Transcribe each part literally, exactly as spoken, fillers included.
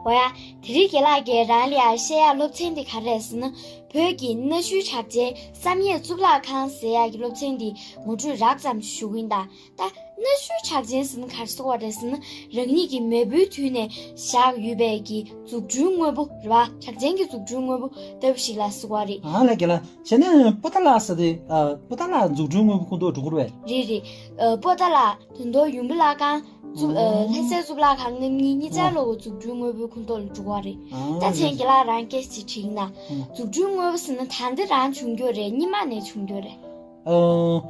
འོ་ཡ། དེ་རིང་རྒན་ལགས་ཀྱིས་རང་ལ་ཡ་བཤད་ཡག་སློབ་ཚན་འདི་ག་རེ་རེད་ཟེར་ན། བོད་ཀྱི་གནའ་ཤུལ་གྲགས་ཅན་བསམ་ཡས་གཙུག་ལག་ཁང་ཟེར་ཡག་གི་སློབ་ཚན་འདི་ངོ་སྤྲོད་རགས་ཙམ་ཞུ་གི་ཡིན་ད། ད་གནའ་ཤུལ་གྲགས་ཅན་ཟེར་ན་ག་རེ་ཟེར་བ་རེད་ཟེར་ན། རང་ཉིད་ཀྱི་མེས་པོའི་དུས་ནས་བཞག་ཡོད་པའི་གི་འཛུགས་སྐྲུན་དངོས་པོ་རེད་བ། གྲགས་ཅན་གྱི་འཛུགས་སྐྲུན་དངོས་པོ་ལྟ་བུ་ཞིག་ལ་ཟེར་བ་རེད། ཨ་ལས་རྒན་ལགས། བྱས་ན་པོ་ཏཱ་ལ་ཟེར་དེ། ཨ། པོ་ཏཱ་ལ་འཛུགས་སྐྲུན་དངོས་པོ་ཁོངས་གཏོགས་འགྲོ་གི་རེད་པས། རེད་རེད། ཨ། པོ་ཏཱ་ལ་དོན་དུ་ཡུམ་བུ་བླ་སྒང་གཙུག་ཨ། ལྷ་སའི་གཙུག་ལག་ཁང་རྣམ་གཉིས་གཉིས་ཆར་ལོག་གི་འཛུགས་སྐྲུན་དངོས་པོའི་ཁོངས་གཏོགས་ལ་འགྲོ་གི་རེད། ཨ། ད་བྱས་ན་རྒན་ལགས་རང་སྐད་ཅིག་དྲིས་ན། ཨ། འཛུགས་སྐྲུན་དངོས་པོ་ཟེར་ན་ད་འདི་རང་བྱུང་རྒྱུ་རེད། སྔོན་མ་ནས་བྱུང་རྒྱུ་རེད། ཨ།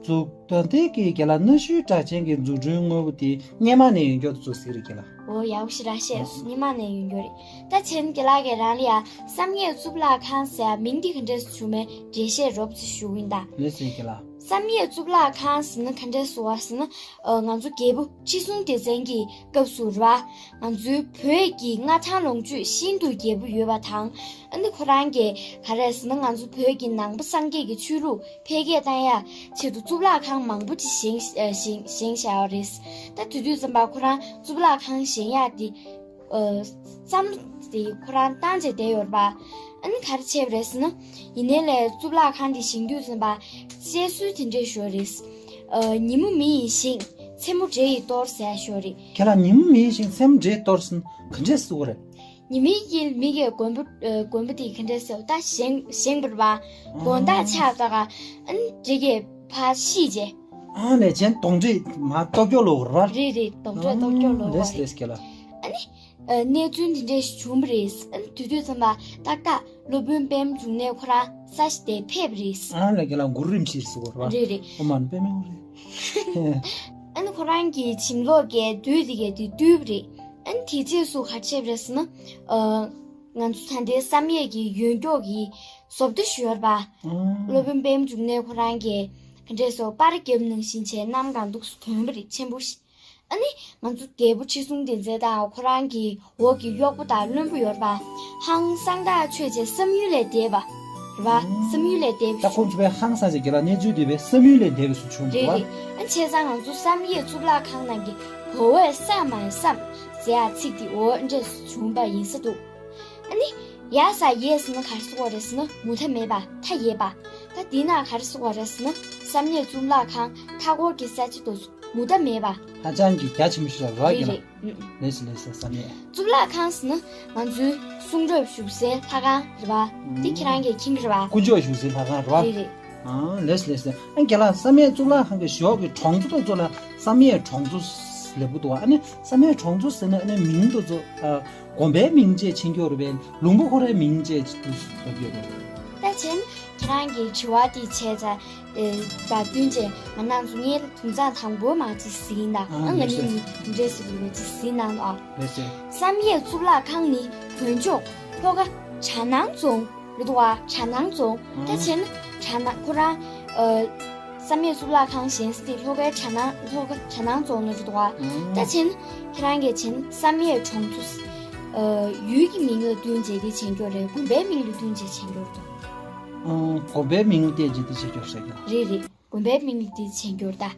འཛུགས་ད་ལྟའི་གི་རྒན་ལགས་གནའ་ཤུལ་གྲགས་ཅན་གྱི་འཛུགས་སྐྲུན་དངོས་པོ་དེ་སྔོན་མ་ནས་ཡོད་རྒྱུ་དེ་ཚོ་ཟེར་གི་རེད་རྒན་ལགས། འོ་ཡག་པོ་ཞེ་དྲག་བཤད་སོང་། སྔོན་མ་ནས་ཡོད་རྒྱུ་རེད། ད་བྱས་ན་རྒན་ལགས་ཀྱིས་རང་ལ་ཡ་བསམ་ཡས་གཙུག་ལག་ཁང་ཟེར་ཡ་མིང་འདི་ག་འདྲས་སེ་བྱུང་མིན་འགྲེལ་བཤད་རོབ་ཙམ་ཞུ་གི་ཡིན་ད། ལགས་སོ་རྒན་ལགས། བསམ་ཡས་གཙུག་ལག་ཁང་ཟེར་ན་ག་འདྲས་སེ་བ་ཟེར་ན། ཨ། ང་ཚོ་རྒྱལ་པོ་ཁྲི་སྲོང་ལྡེ་བཙན་གྱི་སྐབས་སུ་རེད་བ། ང་ཚོའི་བོད་ཀྱི་མངའ་ཐང་ལོངས་སྤྱོད་ཤིན་ཏུ་རྒྱས་པོ་ཡོད་པ་དང་། ཨ་ནི་ཁོ་རང་གིས་ག་རེ་ཟེར་ན་ང་ཚོ་བོད་ཀྱི་ནང་པ་སངས་རྒྱས་ཀྱི་ཆོས་ལུགས་འཕེལ་རྒྱས་བཏང་ཡ་ཆེད་དུ་གཙུག་ལག་ཁང་མང་པོ་ཅིག་བཞེངས་ཨ། བཞེངས་བཞེངས་བཞག་པ་རེད། ད་དེ་དུས་ཙམ་པ་ཁོ་རང་གཙུག་ལག་ཁང་བཞེངས་ཡག་དེ། ཨ། བསམ་བློ་དེ་ཁོ་རང་བཏང་བྱས་བསྡད་ཡོད་རེད་པ། ཨ་ནི་ག་རེ་བྱས་པ་རེད་ཟེར་ན། ཡིན་ནའི་ལས་གཙུག་ལག་ཁང་དེ་བཞེངས་དུས་ཙམ་པ་བཤད་སྲོལ་དེ་འདྲས་ཞིག་ཡོད་རེད། ཨ། ཉིན་མོ་མི་ཡིས་བཞེངས། མཚན་མོ་འདྲེ་ཡིས་གཏོར་ཟེར་ཡག་ཞིག་ཡོད་རེད། ཁྱེད་རང་ཉིན་མོ་མི་ཡིས་བཞེངས། མཚན་མོ་འདྲེ་ཡིས་གཏོར་ཟེར་ན་ག་འདྲས་ཟེར་བ་རེད། ཉི་མའི་དཀྱིལ་མི་གིས་མགོན་པོ་ཨ། མགོན་པོ་དེ་ག་འདྲས་ཟེར་བ། ད་བཞེངས་བཞེངས་པ་རེད་པ། མགོ་ཐག་ཆག་ད་ག་ཨ་ནི་འདྲེ་གིས་ཕར་བཤིག་བྱས། ཨ་ནས་གཞན་གདོན་འདྲེ་མར་སྟོབས་སྐྱོ་ལོག་ར། རེད་རེད། གདོན་འདྲེ་སྟོབས་སྐྱོ་ལོག་རེད། ལགས་ལགས་རྒན་ལགས། ཨ་ནི། ཨ། གནས་ཚུལ་འདི་འདྲས་ཞིག་བྱུང་བ་རེད། ཨ་ནི་དེ་དུས་ཙམ་པ་ཏག་ཏག་སློབ་དཔོན་པདྨ་འབྱུང་གནས་ཁོ་རང་ས་གཞི་དེར་ཕེབས་པ་རེད། ཨ་ལས་རྒན་ལགས། གུ་རུ་རིན་པོ་ཆེ་ཟེར་བ་རེད་པ། རེད་རེད། ཨོཾ་མ་ཎི་པདྨེ་ཧཱུྃ་རེད། ཨ་ནི་ཁོ་རང་གི་བྱིན་རླབས་ཀྱིས་བདུད་དེ་གས་དེ་བཏུལ་བ་རེད། ཨ་ནི་དེ་རྗེས་སུ་ག་རེ་བྱས་པ་རེད་ཟེར་ན། ཨ། ང་ཚོ་ད་ལྟའི་བསམ་ཡས་ཀྱི་ཡོན་སྐྱོག་གི་བཟོ་ལྟ་ཞིག་ཡོད་རེད་པ། ཨ། སློབ་དཔོན་པདྨ་འབྱུང་གནས་ཁོ་རང་གིས་ག་འདྲས་ཟེར་བ། པར་བརྒྱབ་ནང་བཞིན་བྱས་གནམ་གང་འདུག་སེ་གྱོན་པ་རེད། ཆེན་པོ་ཞིག་ཨ་ནི་ང་ཚོ་རྒྱལ་པོ་ཁྲི་སྲོང་ལྡེ་བཙན་དང་ཁོ་རང་གི་འོག་གི་གཡོག་པོ་དང་བློན་པོ་ཡོད་རེད་པ། ཧང་སང་ཐག་ཆོད་བྱས་བསམ་ཡུལ་ལས་འདས་པ་རེད་པ། བསམ་ཡུལ་ལས་འདས་པ། ད་ཁོང་ཚོ་དཔེ་ཧང་སང་བྱས་རྒན་ལགས། གནས་ཚུལ་འདི་དཔེ་བསམ་ཡུལ་ལས་འདས་པ་ཞིག་བྱུང་འདུག་རེད་པ། རེད། ཨ་ནི་བྱས་ཙང་ང་ཚོ་བསམ་ཡས་གཙུག་ལག་ཁང་ནང་གི་བོར་བས་བསམ་མ་བསམ་ཟེར་ཡག་ཚིག་འདི་འོ་འདྲས་བྱུང་བ་ཡིན་ས་འདུག་ཨ་ནི་ཡ་ས་ཡས་ཟེར་ན་ག་རེ་ཟེར་བ་རེད་ཟེར་ན་མུ་མཐའ་མེད་པ། མཐའ་ཡས་པ། ད་འདི་ན་ག་རེ་ཟེར་བ་རེད་ཟེར་ན་བསམ་ཡས་གཙུག་ལག་ཁང་མཐའ་འཁོར་གྱི་ས་ཆ་དེ་ཚོ་མུ་མཐའ་མེད་པ། ཧ་ཅང་གི་རྒྱ་ཆེན་པོ་ཞིག་ལ་རག་རེད་གི་ལ། རེད། ཨུ། ལགས་སོ་ལགས་སོ། བསམ་ཡས། གཙུག་ལག་ཁང་ཟེར་ན་ང་ཚོའི་གསུང་རབ་བཞུགས་སའི་ལྷ་ཁང་རེད་པ། དེ་ཁྱེད་རང་གིས་མཁྱེན་གྱི་རེད་པ། དཀོན་མཆོག་བཞུགས་སའི་ལྷ་ཁང་རེད་པ། རེད་རེད། ཨ། ལགས་སོ་ལགས་སོ། ཨ་རྒན་ལགས། བསམ་ཡས་གཙུག་ལག་ཁང་གི་ཞོགས་ཀྱི་གྲོང་ཚོ་དེ་ཚོ་ལ་བསམ་ཡས་གྲོང་ཚོ་ལབ་ཀྱི་འདུག་པ། ཨ་ནི་བསམ་ཡས་གྲོང་ཚོ་ཟེར་ན་ཨ་ནི་མིང་དེ་ཚོ། ཨ། དགོན་པའི་མིང་བྱས་མཁྱེན་གྱི་ཡོད་རེད་པས། ལུང་པ་ཁོ་རའི་མིང་བྱས་ཅིག་ཏུ་ལབ་ཀྱི་ཡོད་རེད། ད་བྱས་ན་ཁྱེད་རང་གིས་དྲི་བ་དེ་བྱས་ཙང་། ཨེ། ད་བསྟུན་བྱས་ང་རང་ཚོ་ངའི་དུམ་ཚང་དང་པོ་མ་ཅིག་ཟིན་ད། ཨ། ཨ། ང་ལགས་སོ། གཉིས་གཉིས་འདྲེས་སུ་ཡོད་པ་ཅིག་ཟིན་གནང་ཨ། ལགས་སོ། བསམ་ཡས་གཙུག་ལག་ཁང་ནི་བོད་ལྗོངས་ལྷོ་ཁ་གྲ་ནང་རྫོང་རེད་འདུག་པ། གྲ་ནང་རྫོང་། ད་ཨ། བྱས་ན་གྲ་ནང་ཁོ་རང་། ཨ། བསམ་ཡས་གཙུག་ལག་ཁང་བཞེངས་ས་དེ་ལྷོ་ཁའི་གྲ་ནང་ལྷོ་ཁ་གྲ་ནང་རྫོང་ལ་རེད་འདུག་པ། ཨ། ད་བྱས་ན་ཁྱེད་རང་གིས་བྱས་ན་བསམ་ཡས་གྲོང་ཚོ། ཨ། ཡུལ་གྱི་མིང་ལ་བསྟུན་བྱས་དེ་བྱེད་རྒྱུ་རེད། དགོན་པའི་མིང་ལ་བསྟུན་བྱས་བྱེད་རྒྱུ་རེད་འདུག་ཨ། དགོན་པའི་མིང་ལ་བསྟུན་བྱས་དེ་བྱེད་རྒྱུ་རེད་ཟེར་གྱི། རེད་རེད། དགོན་པའི་མིང་ལ་དེ་བྱེད་རྒྱུ་རེད་ད།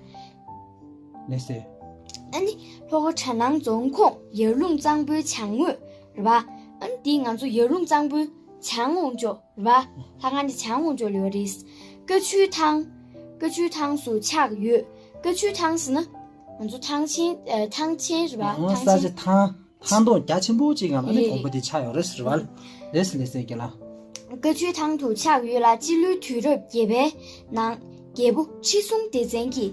ལགས་སོ། ཨ་ནི་ལྷོ་ཁ་གྲ་ནང་རྫོང་ཁོངས་ཡར་ཀླུང་གཙང་པོའི་བྱང་ངོས་རེད་པ། ཨ་ནི་དེ་ང་ཚོ་ཡར་ཀླུང་གཙང་པོའི་བྱང་ངོས་ཕྱོགས་རེད་པ། ལྷ་ཁང་དེ་བྱང་ངོས་ཕྱོགས་ལ་ཡོད་རེད། བཀའ་ཆོས་ཐང་། བཀའ་ཆོས་ཐང་སུ་ཆགས་ཡོད། བཀའ་ཆོས་ཐང་ཟེར་ན་ང་ཚོ་ཐང་ཆེན། ཨ། ཐང་ཆེན་རེད་པ། ཨ། ཐང་ས་ཆེན། ཆ་ཐང་། ཐང་སྟོང་རྒྱ་ཆེན་པོ་ཅིག་སྒང་ལ་ནི་རེད་དགོན་པ་རེད། དེ་ཆགས་ཡོད་རེད་ཟེར་བ། ལགས་སོ་ལགས་སོ་རྒན་ལགས། བཀའ་ཆོས་ཐང་དུ་ཆགས་ཡོད་ལ། སྤྱི་ལོའི་དུས་རབས་བརྒྱད་པའི་ནང་རྒྱལ་པོ་ཁྲི་སྲོང་ལྡེ་བཙན་གྱི་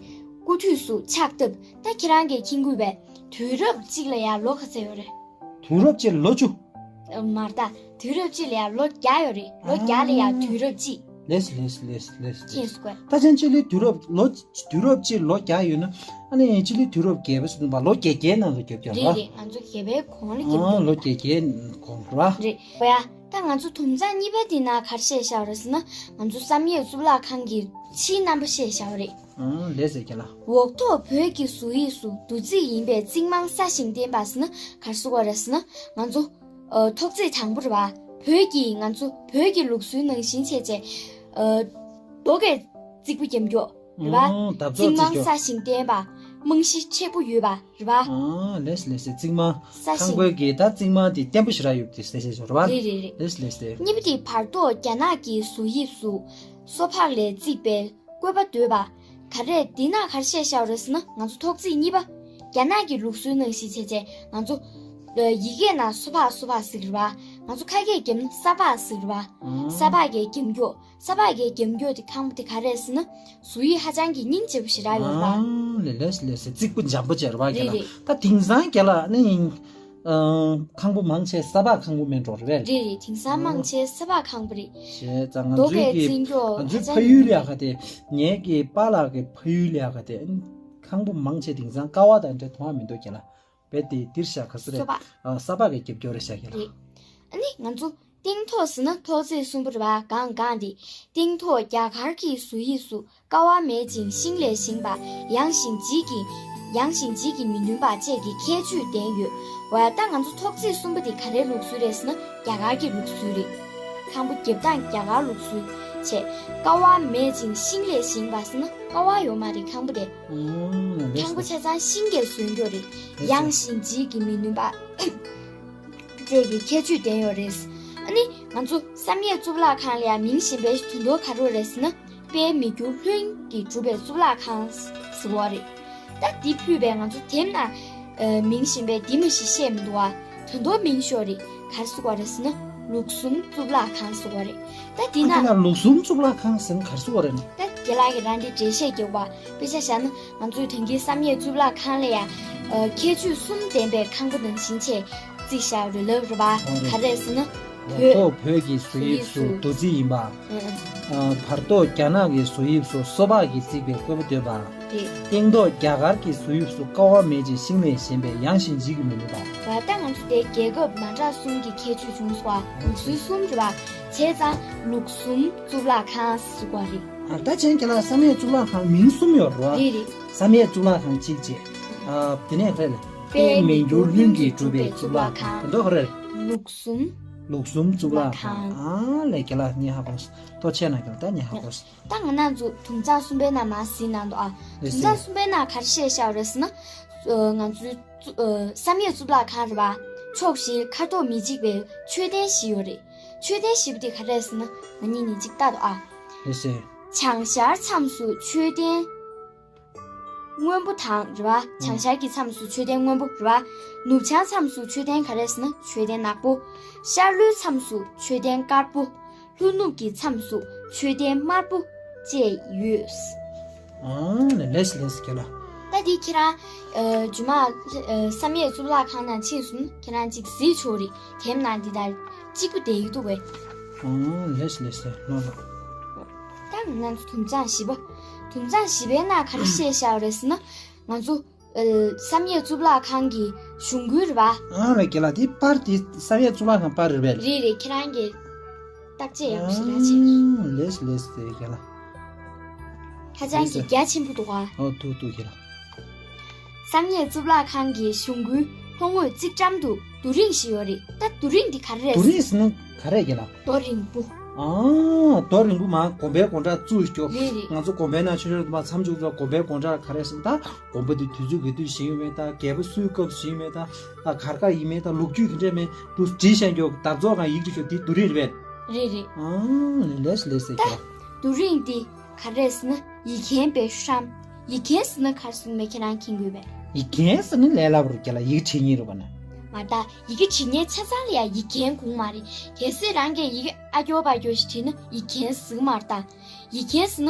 སྐུ་དུས་སུ་ཆགས་སྟབས། ད་ཁྱེད་རང་གིས་མཁྱེན་གྱི་ཡོད་པས། དུས་རབས་གཅིག་ལ་ཡང་ལོ་ག་ཚོད་ཡོད་རེད། དུས་རབས་གཅིག་ལ་ལོ་བཅུ། ཨ། མ་རེད་ད། དུས་རབས་གཅིག་ལ་ཡང་ལོ་བརྒྱ་ཡོད་རེད། ལོ་བརྒྱ་ལ་ཡང་དུས་རབས་གཅིག་ལགས་སོ་ལགས་སོ་ལགས་སོ་ལགས་སོ། མཁྱེན་སོང་གོ། ད་ཅན་སྤྱི་ལོའི་དུས་རབས་ལོ། དུས་རབས་གཅིག་ལོ་བརྒྱ་ཡོད་ན། ཨ་ནི་སྤྱི་ལོའི་དུས་རབས་བརྒྱད་པ་ཟེར་དུས་ཙམ་པ་ལོ་བརྒྱད་བརྒྱའི་ནང་ལ་རྒྱབ་ཀྱི་རེད། རེད་རེད། ང་ཚོ་བརྒྱད་པའི་གོང་ལ་རྒྱབ་ཀྱི། ཨ། ལོ་བརྒྱད་བརྒྱའི་གོང་རེད་པ། རེད། འོ་ཡ། ད་ང་ཚོ་དུམ་ཚང་གཉིས་པ་དེ་ན་ག་རེ་བཤད་བཞག་པ་རེད་ཟེར་ན། ང་ཚོ་བསམ་ཡས་གཙུག་ལག་ཁང་གི་ཕྱིའི་རྣམ་པ་བཤད་བཞག་པ་རེད། ཨང་། ལགས་སོ་རྒན་ལགས། འོག་ཐོག་བོད་ཀྱི་བཟོ་དབྱིབས་སུ་རྡོ་རྩིག་ཡིན་པས་རྩིག་རྨང་སྲ་ཞིང་བརྟན་པ་ཟེར་ན་ག་རེ་ཟེར་བ་རེད་ཟེར་ན། ང་ཚོ། ཨ། ཐོག་བརྩེགས་དང་པོ་རེད་པ། བོད་ཀྱི་ང་ཚོ་བོད་ཀྱི་ལུགས་སྲོལ་ནང་བཞིན་བྱས་བྱས། ཨ། རྡོ་གི་རྩིག་པ་རྒྱབ་རྒྱུ་རེད་པ། ཨང་། འདབ་རྩིག་རྩིག་རྨང་རྒྱུ། སྲ་ཞིང་བརྟན་པ། རྨང་གཞི་མཁྲེགས་པོ་ཡོད་པ་རེད་པ། ཨ་ལེས་ལེས་ཟེར། རྩིག་རྨང་། ས་ཁང་ཞིང་། པའི་གི་ད་རྩིག་རྨང་དེ་བརྟན་པོ་ཞེ་དྲག་ཡོད་དེ་ཟེར་བཤད་ཆོག་རེད་པ། རེད་རེད་རེད། ལེས་ལེས་ཟེར། གཉིས་པ་དེ་བར་ཐོག་རྒྱ་ནག་གི་བཟོ་དབྱིབས་སུ་སོ་ཕག་ལས་བརྩིགས་པའི་བཀོད་པ་འདོད་པ། ག་རེ་འདི་ན་ག་རེ་བཤད་བཞག་རེད་ཟེར་ན། ང་ཚོ་ཐོག་བརྩེགས་གཉིས་པ། རྒྱ་ནག་གི་ལུགས་སྲོལ་ནང་བཞིན་བྱས་བྱས་ང་ཚོ་ཡི་གེ་ནང་སོ་ཕག་སོ་ཕག་ཟེར་གི་རེད་པ། ང་ཚོ་ཁ་སྐད་རྒྱབ་ན་ས་ཕག་ཟེར་གི་རེད་པ། ཨང་། ས་ཕག་གི་རྒྱབ་སྐྱོར། ས་ཕག་གི་རྒྱབ་སྐྱོར་དེ་ཁང་པ་དེ་ག་རེ་ཟེར་ན། བཟོ་དབྱིབས་ཧ་ཅང་གི་སྙིང་རྗེ་པོ་ཞེ་དྲག་ཡོད་པ། ཨང་། ལེ་ལེས་ལེས་ཟེར། རྩིག་པ་འཇམ་པོ་བྱས་རེད་པ། རེད་རྒན་ལགས། རེད། ད་དེང་སང་རྒན་ལགས་ནི་ཨང་། ཁང་པ་མང་ཆེ་ས་ཕག་ཁང་པ་མིན་འགྲོ་རེད་པས། རེད་རེད། དེང་སང་མང་ཆེ་ས་ཕག་ཁང་པ་རེད། བྱས་ཙང་ང་རྡོ་ཚོའི་སྐས་གི་བརྩིགས་ཀྱོག་ང་ཚོའི་ཧ་ཅང་ཕ་ཡུལ་ཡག་ག་དེ། ངའི་གི་པཱ་ལགས་ཀྱི་ཕ་ཡུལ་ཡག་ག་དེ། ཁང་པ་མང་ཆེ་དེང་སང་ཀ་བ་དང་འདྲ་མཐོང་བ་མི་འདུག་རྒན་ལགས། རྦད་དེ་འདིར་བཞག་ག་སུ་རེད། སོ་ཕག་ཨ། ས་ཕག་གི་རྒྱབ་སྐྱོར་རེད་བཞག་རྒན་ལགས། རེད། ཨ་ནི་ང་ཚོ་སྟེང་ཐོག་ཟེར་ན་ཐོག་བརྩེགས་གསུམ་པོ་རེད་པ། གང་གང་དེ། སྟེང་ཐོག་རྒྱ་གར་གྱི་བཟོ་དབྱིབས་སུ་ཀ་བ་མེད་ཅིང་ཤིང་ལས་བཞེངས་པ། ཡངས་ཤིང་ལྗིད་ཀྱི། ཡངས་ཤིང་ལྗིད་ཀྱིས་མི་ནོན་པ་བཅས་ཀྱི་ཁྱད་ཆོས་ལྡན་ཡོད། འོ་ཡ། ད་ང་ཚོ་ཐོག་བརྩེགས་གསུམ་པོ་དེ་ག་རེའི་ལུགས་སྲོལ་རེད་ཟེར་ན་རྒྱ་གར་གྱི་ལུགས་སྲོལ་རེད། ཁང་པ་རྒྱབ་སྟངས་རྒྱ་གར་ལུགས་སྲོལ་བྱས། ཀ་བ་མེད་ཅིང་ཤིང་ལས་བཞེངས་པ་ཟེར་ན་ཀ་བ་ཡོད་མ་རེད་ཁང་པ་དེ། ཨང་། ཁང་པ་ཆ་ཚང་ཤིང་གིས་བཟོས་ཀྱོག་རེད། ཡངས་ཤིང་ལྗིད་ཀྱིས་མི་ནོན་པ་བཅས་ཀྱི་ཁྱད་ཆོས་ལྡན་ཡོད་རེད། ཨ་ནི་ང་ཚོ་བསམ་ཡས་གཙུག་ལག་ཁང་ལ་ཡང་མིང་གཞན་པའི་དོན་དག་ག་རེ་རེད་ཟེར་ན། དཔལ་མི་འགྱུར་ལྷུན་གྱིས་གྲུབ་པའི་གཙུག་ལག་ཁང་ཟེར་བ་རེད། ད་འདི་ཕུད་པའི་ང་ཚོ་དེབ་ནང་ཨ། མིང་གཞན་པའི་འདི་མ་ཞིག་བཤད་མི་འདུག་ཨ། དོན་དག་མིང་ཤོག་རེད། ག་རེ་ཟེར་བ་རེད་ཟེར་ན་ལུགས་གསུམ་གཙུག་ལག་ཁང་ཟེར་བ་རེད། ད་འདི་ཨ། ན་ཁྱེད་ལ་ལུགས་གསུམ་གཙུག་ལག་ཁང་ཟེར་ན་ག་རེ་ཟེར་བ་རེད་ན། ད་རྒན་ལགས་ཀྱིས་རང་འདི་འགྲེལ་བཤད་རྒྱག་པ། དཔེ་ཆ་བཞག་ན་ང་ཚོའི་དེང་གི་བསམ་ཡས་གཙུག་ལག་ཁང་ལ་ཡང་ཨ། ཁྱད་ཆོས་གསུམ་ལྡན་པའི་ཁང་པ་ནང་བཞིན་བྱས་བརྩིགས་བཞག་རེད་ལབ་རེད་པ། ཨོ་རེད། ག་རེ་ཟེར་ན། བར་ཐོག་བོད་ཀྱི་བཟོ་དབྱིབས་སུ་རྡོ་རྩིག་ཡིན་པ། ཨ། བར་ཐོག་རྒྱ་ནག་གི་བཟོ་དབྱིབས་སུ་སོ་ཕག་གིས་བརྩིགས་པའི་བཀོད་པ་འདོད་པ། རེད། སྟེང་ཐོག་རྒྱ་གར་གྱི་བཟོ་དབྱིབས་སུ་ཀ་བ་མེད་ཅིང་ཤིང་ལས་བཞེངས་པའི་ཡངས་ཤིང་ལྗིད་ཀྱིས་མི་ནོན་པ། བ། ད་ང་ཚོ་དེ་རྒྱལ་ཁབ་མ་འདྲ་གསུམ་གྱི་ཁྱད་ཆོས་བྱུང་སོང་བ། ལུགས་སྲོལ་གསུམ་རེད་པ། བྱས་ཙང་ལུགས་གསུམ་གཙུག་ལག་ཁང་ཟེར་བ་རེད། ཨ། ད་ཅན་ཁྱེད་ལ་བསམ་ཡས་གཙུག་ལག་ཁང་མིང་གསུམ་ཡོད་རེད་པ། རེད་རེད། བསམ་ཡས་གཙུག་ལག་ཁང་གཅིག་བྱས། ཨ། དེ་ནས་རེད། དཔལ་མི་འགྱུར་ལྷུན་གྱིས་གྲུབ་པའི་གཙུག་ལག་ཁང་། དེ་འདྲ་ག་རེ་རེད། ལུགས་གསུམ། ལུགས་གསུམ་གཙུག་ལག་ཁང་། ཨ་ལས། ཁྱེད་ལ་ཉེ་ཧ་གོ། ལྟོ་ཆས་ན་ཁྱེད་ལ་ད་ཉེ་ཧ་གོ། ད་ང་རང་ཚོ་དུམ་གྲངས་གསུམ་པའི་ནང་མར་གཟིགས་གནང་འདུག་ཨ། ལགས་སེ། དུམ་གྲངས་གསུམ་པའི་ནང་ག་རེ་བཤད་བཞག་ཡོད་རེད་ཟེར་ན། ཨ། ང་ཚོའི་གཙུ། ཨ། བསམ་ཡས་གཙུག་ལག་ཁང་རེད་པ། ཕྱོགས་བཞིར་ཁ་དོག་མི་གཅིག་པའི་མཆོད་རྟེན་བཞི་ཡོད་རེད། མཆོད་རྟེན་བཞི་པོ་དེ་ག་རེ་རེད་ཟེར་ན། ང་གཉིས་ནས་གཅིག་ལྟ་འདུག་ཨ། ལགས་སེ། བྱང་ཤར་མཚམས་སུ་མཆོད་རྟེན་སྔོན་པོ་དང་རེད་པ། བྱང་ཤར་གྱི་མཚམས་སུ་མཆོད་རྟེན་སྔོན་པོ་རེད་པ། ནུབ་བྱང་མཚམས་སུ་མཆོད་རྟེན་ག་རེ་རེད་ཟེར་ན་མཆོད་རྟེན་ནག་པོ། ཤར་ལྷོའི་མཚམས་སུ་མཆོད་རྟེན་དཀར་པོ། ལྷོ་ནུབ་ཀྱི་མཚམས་སུ་མཆོད་རྟེན་དམར་པོ་བཅས་ཡོད། ཨང་། ལགས་སེ་ལགས་སེ་ཁྱེད་ལ། ད་འདི་ཁྱེད་རང་། ཨ། རྗེས་མ། ཨ། བསམ་ཡས་གཙུག་ལག་ཁང་ནང་ཕྱིན་སོང་ན་ཁྱེད་རང་གཅིག་གཟིགས་ཆོག་རེད། དེབ་ནང་འདི་དང་གཅིག་པུ་བསྡད་ཀྱི་འདུག་པས། ཨང་། ལགས་སེ་ལགས་སེ། ལོ་ལོ། ད་ང་ཚོ་དུམ་གྲངས་བཞི་པ། དུམ་གྲངས་བཞི་པའི་ནང་ག་རེ་བཤད་བཞག་ཡོད་རེད་ཟེར་ན། ང་ཚོ། ཨ། བསམ་ཡས་གཙུག་ལག་ཁང་གི་གཞུང་སྒོ་རེད་པ། ཨང་། ལགས་ཁྱེད་ལ་དེ་པར་དེ་བསམ་ཡས་གཙུག་ལག་ཁང་པར་རེད་པས། རེད་རེད། ཁྱེད་རང་གིས་བརྟག་དཔྱད་ཡག་པོ་ཞིག་རག་བྱས། ཨང་། ལགས་སེ་ལགས་སེ། ཁྱེད་ལ། ཧ་ཅང་གི་རྒྱ་ཆེན་པོ་འདུག་ག་ཨོ། འདུག་འདུག་ཁྱེད་ལ། བསམ་ཡས་གཙུག་ལག་ཁང་གི་གཞུང་སྒོའི་ལྷོ་ངོས་རྩིག་འགྲམ་དུ་རྡོ་རིང་ཞིག་ཡོད་རེད། ད་རྡོ་རིང་འདི་ག་རེ་རེད། རྡོ་རིང་ཟེར་ན་ག་རེ་ཁྱེད་ལ། རྡོ་རིང་པོ། ཨང་། རྡོ་རིང་པོ་མར་དགོན་པའི་དགོང་དྲོ་བཙུགས་ཀྱོག་རེད་རེད། ང་ཚོ་དགོན་པའི་ནང་ཆོས་ཆོས་མར་མཚམས་འཇོག་ཚོ་དགོན་པའི་དགོང་དྲོ་ག་རེ་ཟེར་ན་ད། དགོན་པ་འདི་དུས་ཚོད་ག་དུས་བཞེངས་ཡོད་མེད་དང་། རྒྱལ་པོ་སུའི་སྐབས་བཞེངས་ཡོད་མེད་དང་། ཨ། གར་སྐབས་ཡིན་མིན་དང་། ལོ་རྒྱུས་དེ་འདྲ་མིན་འདུག་བྲིས་བཞག་ཀྱོག་འདབ་ཚོགས་སྒང་ཡིག་འབྲི་ཤོག་འདི་རྡོ་རིང་རེད་པས། རེད་རེད། ཨང་། ལགས་སེ་ལགས་སེ། ད་ཁྱེད་ལ། རྡོ་རིང་འདི་ག་རེ་རེད་ཟེར་ན་ཡིག་མཁན་པའི་ཤམ། ཡིག་མཁན་ཟེར་ན་ག་རེ་ཟེར་མེད་ཁྱེད་རང་མཁྱེན་གྱི་ཡོད་པས། ཡིག་མཁན་ཟེར་ན་ལས་སླ་པོ་རེད་ཁྱེད་ལ། ཡི་གེ་འབྲི་མཁན་རེད་པ་ན། མ་རེད་ད། ཡི་གེ་འབྲི་མཁན་ཆ་ཚང་ལ་ཡང་ཡིག་མཁན་དགོས་མ་རེད། གལ་སྲིད་རང་གིས་ཡི་གེ་ཨ་སྐྱོ་པ་སྐྱོ་ཞིག་བྲིས་ན་ཡིག་མཁན་ཟེར་གྱི་མ་རེད་ད། ཡིག་མཁན་ཟེར་ན་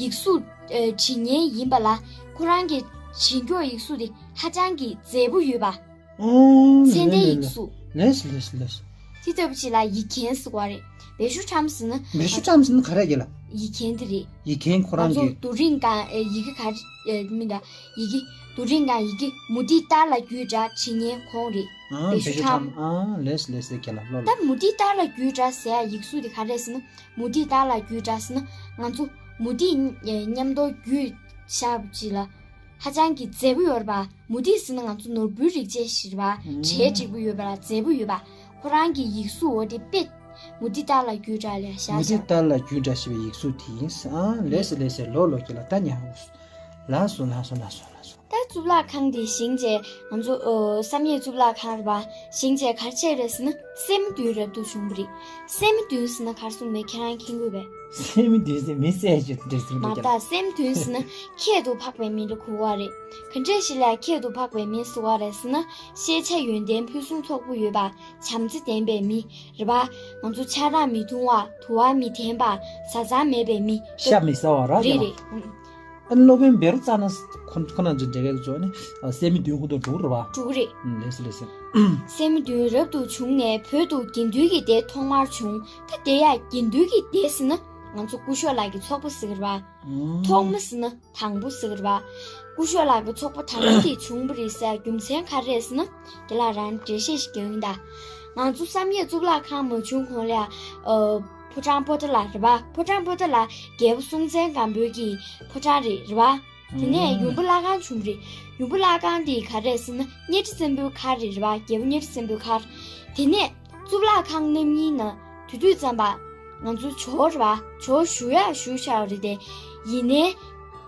ཡིག་གཟུགས་ཨ་འབྲི་མཁན་ཡིན་པ་ལ། ཁོ་རང་གི་འབྲི་ཀྱོག་ཡིག་གཟུགས་དེ་ཧ་ཅང་གི་མཛེས་པོ་ཡོད་པ། ཨོ། ཚད་ལྡན་ཡིག་གཟུགས། ལགས་སེ་ལགས་སེ་ལགས་སེ། དེ་ལྟ་བུ་ཅིག་ལ་ཡིག་མཁན་ཟེར་བ་རེད། མེ་ཤུགས་ཁྲམ་ཟེར་ན། མེ་ཤུགས་ཁྲམ་ཟེར་ན་ག་རེ་ཁྱེད་ལ། ཡིག་མཁན་དེ་རེད། ཡིག་མཁན་ཁོ་རང་གི། ང་ཚོ་རྡོ་རིང་སྒང་ཨེ་ཡི་གེ་ག་རེ་ཨེ་མིན་ད། ཡི་གེ་རྡོ་རིང་སྒང་ཡི་གེ་མུ་ཏིག་ལྟར་ལ་བརྒྱུས་འདྲ་བྲིས་མཁན་ཁོང་རེད། ཨ། མེ་ཤུགས་ཁྲམ། ཨ། ལགས་སེ་ལགས་སེ་ཁྱེད་ལ་ལོ་ལོ། ད་མུ་ཏིག་ལྟར་ལ་བརྒྱུས་འདྲ་ཟེར་ཡ་ཡིག་གཟུགས་དེ་ག་རེ་ཟེར་ན། མུ་ཏིག་ལྟར་ལ་བརྒྱུས་འདྲ་ཟེར་ན། ང་ཚོ་མུ་ཏིག་ཨེ་མཉམ་དུ་བརྒྱུས་བཞག་པ་ཅིག་ལ། ཧ་ཅང་གི་མཛེས་པོ་ཡོད་རེད་པ། མུ་ཏིག་ཟེར་ན་ང་ཚོ་ནོར་བུའི་རིགས་ཅན་ཞིག་རེད་པ། ཨང་། གྲས་འགྲིག་པོ་ཡོད་པ་ལ་མཛེས་པོ་ཡོད་པ། ཁོ་རང་གི་ཡིག་གཟུགས་འོ་དེ་དཔེ་མུ་ཏིག་ལྟར་ལ་བརྒྱུས་འདྲ་ལ་བཞག་མུ་ཏིག་བཞག་ལྟར་ལ་བརྒྱུས་འདྲ་ཞེས་པའི་ཡིག་གཟུགས་དེ་ཡིན། ཨང་། ལགས་སེ་ལགས་སེ། ལོ་ལོ་ཁྱེད་ལ་ད་ཉན་ཧ་གོ་སོང་ ལགས་སོ་ལགས་སོ་ལགས་སོ་ལགས་སོ། ད་གཙུག་ལག་ཁང་དེ་བཞེངས་རྗེས་ང་ཚོ་ཨོ་བསམ་ཡས་གཙུག་ལག་ཁང་རེད་པ། བཞེངས་རྗེས་ག་རེ་བྱས་རེད་ཟེར་ན་སྲས་མོ་བདུན་རབ་ཏུ་བྱུང་བ་རེད། སྲས་མོ་བདུན་ཟེར་ན་ག་རེ་གསུངས་པས་ཁྱེད་རང་མཁྱེན་གྱི་ཡོད་པས། སྲས་མོ་བདུན་ཟེར་མི་བསད་རྒྱུ་དེ་འདྲ་ཟེར་མ་འདུག་ཀྱང་། ད་སྲས་མོ་བདུན་ཟེར་ན་ཁྱད་དུ་འཕགས་པའི་མིང་ལ་གོ་བ་རེད། ག་འདྲས་ཞིག་ལ་ཁྱད་དུ་འཕགས་པའི་མིང་ཟེར་བ་རེད་ཟེར་ན་ཤེས་བྱ་ཡོན་ཏན་ཕུན་སུམ་ཚོགས་པོ་ཡོད་པ། བྱམས་བརྩེ་ལྡན་པའི་མི་རེད་པ། ང་ཚོ་ཆག་སྡང་མི་ཐུང་བ། དུ་བ་མི་འཐེན་པ། བཟའ་ཚང་མེད་པའི་མི། ཤ་མི་ཟ་བ་ར་རེད་ཀྱང་། རེད། ཨ་ནི་སློབ་དཔོན་བཻ་རོ་ཙ་ན་ཁོ་ཁོ་ན་ཚོ་འདྲ་གས་ཚོ་ནི་ཨ་སྲས་མོ་བདུན་ཁོ་ཐོག་འགྲོ་གི་རེད་པ། འགྲོ་གི་རེད། ཨུམ་ལགས་སོ་ལགས་སོ། སྲས་མོ་བདུན་རབ་ཏུ་བྱུང་ནས་བོད་དུ་དགེ་འདུན་གྱི་སྡེ་ཐོག་མར་བྱུང་། ད་དེ་ཡང་དགེ་འདུན་གྱི་སྡེ་ཟེར་ན་ང་ཚོ་སྐུ་ཞབས་ལགས་ཀྱི་ཚོགས་པ་ཟེར་གི་རེད་པ། ཨུམ། ཐོག་མ་ཟེར་ན་དང་པོ་ཟེར་གི་རེད་པ། སྐུ་ཞབས་ལགས་ཀྱི་ཚོགས་པ་དང་པོ་དེ་བྱུང་བ་རེད་ཟེར་རྒྱུ་མཚན་ག་རེ་རེད་ཟེར་ན། དེ་ལ་རང་འགྲེལ་བཤད་ཞིག་རྒྱག་ཡིན་ད། ང་ཚོ་བསམ་ཡས་གཙུག་ལག་ཁང་མ་བྱུང་གོང་ལ་ཡ། ཨ། ཕོ་བྲང་པོ་ཏ་ལ་རེད་པ། ཕོ་བྲང་པོ་ཏ་ལ་རྒྱལ་པོ་སྲོང་བཙན་སྒམ་པོའི་གི་ཕོ་བྲང་རེད་རེད་པ། དེ་ནས་ཡུམ་བུ་བླ་སྒང་བྱུང་རེད། ཡུམ་བུ་བླ་སྒང་དེ་ག་རེ་ཟེར་ན་གཉའ་ཁྲི་བཙན་པོའི་མཁར་རེད་རེད་པ། རྒྱལ་པོ་གཉའ་ཁྲི་བཙན་པོའི་མཁར། དེ་ནས་གཙུག་ལག་ཁང་རྣམ་གཉིས་ནང་དེ་དུས་ཙམ་པ་ང་ཚོ་ཇོ་བོ་རེད་པ། ཇོ་བོ་བཞུགས་ཡག་བཞུགས་བཞག་པ་རེད་དེ། ཡིན་ནའི་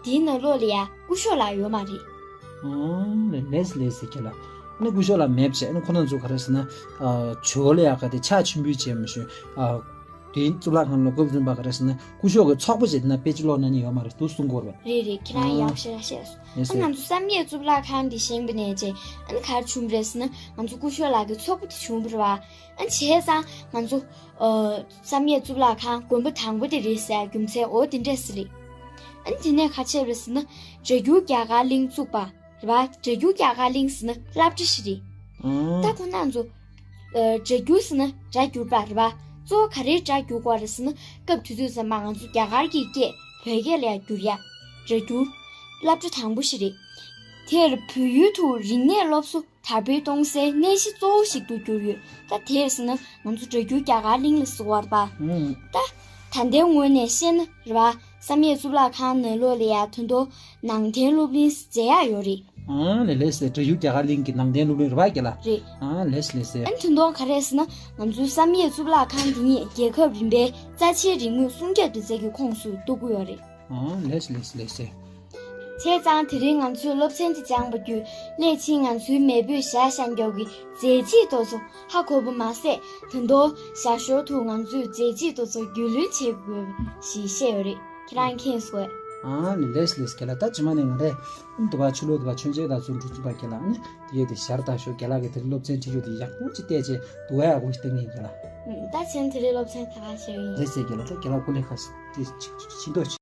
དེའི་ནང་ལོགས་ལ་ཡ་སྐུ་ཞབས་ལགས་ཡོད་མ་རེད། ཨང་། ལགས་ལགས་ཟེར་ཁྱེད་ལ། ཨ་ནི་སྐུ་ཞབས་ལགས་མེད་པ་བྱས། ཨ་ནི་ཁོ་རང་ཚོ་ག་རེ་ཟེར་ན། ཨ། ཇོ་བོ་ལ་ཡ་ག་དེ་ཕྱག་མཆོད་འབུལ་བྱས་མ་ཞུ། ཨ། དེ་གཙུག་ལག་ཁང་ལ་སྐབས་རིམ་པ་ག་རེ་ཟེར་ན་སྐུ་ཞབས་ཀྱི་ཚོགས་པ་བྱས་དེ་ན་དཔེ་ཅི་ལོག་ན་ནི་ཡོད་མ་རེད་འདུག་གསུང་གི་ཡོད་རེད། རེད་རེད། ཁྱེད་རང་ཨང་། ཡག་ཤོས་ར་བཤད་སོང་། ལགས་སོ། ཨ་ང་ཚོ་བསམ་ཡས་གཙུག་ལག་ཁང་འདི་བཞེངས་པ་ནས་བྱས་ཨ་ནི་ག་རེ་བྱུང་བ་རེད་ཟེར་ན་ང་ཚོ་སྐུ་ཞབས་ལགས་ཀྱི་ཚོགས་པ་དེ་བྱུང་བ་རེད་པ། ཨ་བྱས་ཙང་ང་ཚོ་ཨ་བསམ་ཡས་གཙུག་ལག་ཁང་དགོན་པ་དང་པོ་དེ་རེད་ཟེར་རྒྱུ་མཚན་འོ་དེ་འདྲས་ཟེར་རེད། ཨ་ནི་དེ་ནས་ག་རེ་བྱས་པ་རེད་ཟེར་ན་སྒྲ་སྒྱུར་རྒྱ་གར་གླིང་བཙུགས་པ། རེད་པ། སྒྲ་སྒྱུར་རྒྱ་གར་གླིང་ཟེར་ན་སློབ་གྲྭ་ཞིག་རེད། ཨང་། ད་ཁོ་རང་ཚོ་ཨ་སྒྲ་སྒྱུར་ཟེར་ན་སྒྲ་སྒྱུར་པ་རེད་པ། གཙོ་བོ་ག་རེའི་སྒྲ་སྒྱུར་དགོས་རེད་ཟེར་ན་སྐབས་དེ་དུས་ཙམ་པ་ང་ཚོ་རྒྱ་གར་གྱི་སྐད་བོད་སྐད་ལ་ཡང་བསྒྱུར་ཡ། སྒྲ་སྒྱུར། སློབ་གྲྭ་དང་པོ་ཞིག་རེད། དེར་བོད་ཡུལ་དུ་རིག་གནས་སློབ་གསོ་དར་སྤེལ་གཏོང་སའི་གནས་གཞི་གཙོ་བོ་ཞིག་ཏུ་གྱུར་ཡོད། ད་དེར་ཟེར་ན་ང་ཚོ་སྒྲ་སྒྱུར་རྒྱ་གར་གླིང་ལ་ཟེར་བ་རེད་པ། ཨང་། ད་ད་ལྟའི་ངོས་ནས་བཤད་ན་རེད་པ། བསམ་ཡས་གཙུག་ལག་ཁང་ནང་ལོགས་ལ་ཡ་ད་དུང་ནང་བསྟན་སློབ་གླིང་མཇལ་ཡག་ཡོད་རེད། ཨང་། ལགས་ལགས་ཟེར། སྒྲ་སྒྱུར་རྒྱ་གར་གླིང་གི་ནང་བསྟན་སློབ་གླིང་རེད་པ་ཁྱེད་ལ། རེད། ཨང་། ལགས་ལགས་ཟེར། ཨ་ནི་ད་དུང་ག་རེ་ཟེར་ན་ང་ཚོའི་བསམ་ཡས་གཙུག་ལག་ཁང་འདི་ཉིད་རྒྱལ་ཁབ་རིམ་པའི་རྩ་ཆེའི་རིག་དངོས་སྲུང་སྐྱོབ་སྡེ་ཚན་གྱི་ཁོངས་སུ་གཏོགས་ཀྱི་ཡོད་རེད། ཨང་། ལགས་ལགས་ལགས་ཟེར། བྱས་ཙང་དེ་རིང་ང་ཚོས་སློབ་ཚན་འདི་སྦྱངས་པ་བརྒྱུད་སླད་ཕྱིན་ང་ཚོའི་མེས་པོས་བཞག་བཞག་མགྱོགས་ཀྱི་མཛད་རྗེས་དེ་ཚོ་ཧ་གོ་བ་མ་ཟད་དོན་དུ་ཞར་ཞོར་དུ་ང་ཚོས་མཛད་རྗེས་དེ་ཚོ་རྒྱུས་ལོན་བྱེད་དགོས་ཞེས་བཤད་ཡོད་རེད། ཁྱེད་རང་མཁྱེན་སོང་ངས། ཨང་། ལགས་ལགས་ཁྱེད་ལ། ད་ཕྱི་མ་ནས་ང་རས་འདི་བ་ཕྱི་ལོགས་འདི་བ་མཆོད་མཇལ་དང་ཚོ་འགྲོ་ཚུགས་པ་ཁྱེད་ལ་ནི་དེ་ཡས་དེ་ཞར་ལྟ་ཞོག་ཁྱེད་ལ་གི་དེ་རིང་སློབ་ཚན་ཁྲིད་རྒྱུ་དེ་ཡག་པོ་ཅིག་བལྟས་བྱས་འདུག་ཡག་པོ་ཞིག་བཏང་ངེས་ཁྱེད་ལ། ད་ཕྱིན་དེ་རིང་སློབ་ཚན་ད་ག་ཞིག་ཡིན། ལགས་སེ་ཁྱེད་ལ། ད་ཁྱེད་ལ་སྐུ་ལས་ཁག་དེ་ཕྱི་ཕྱི་ལོགས།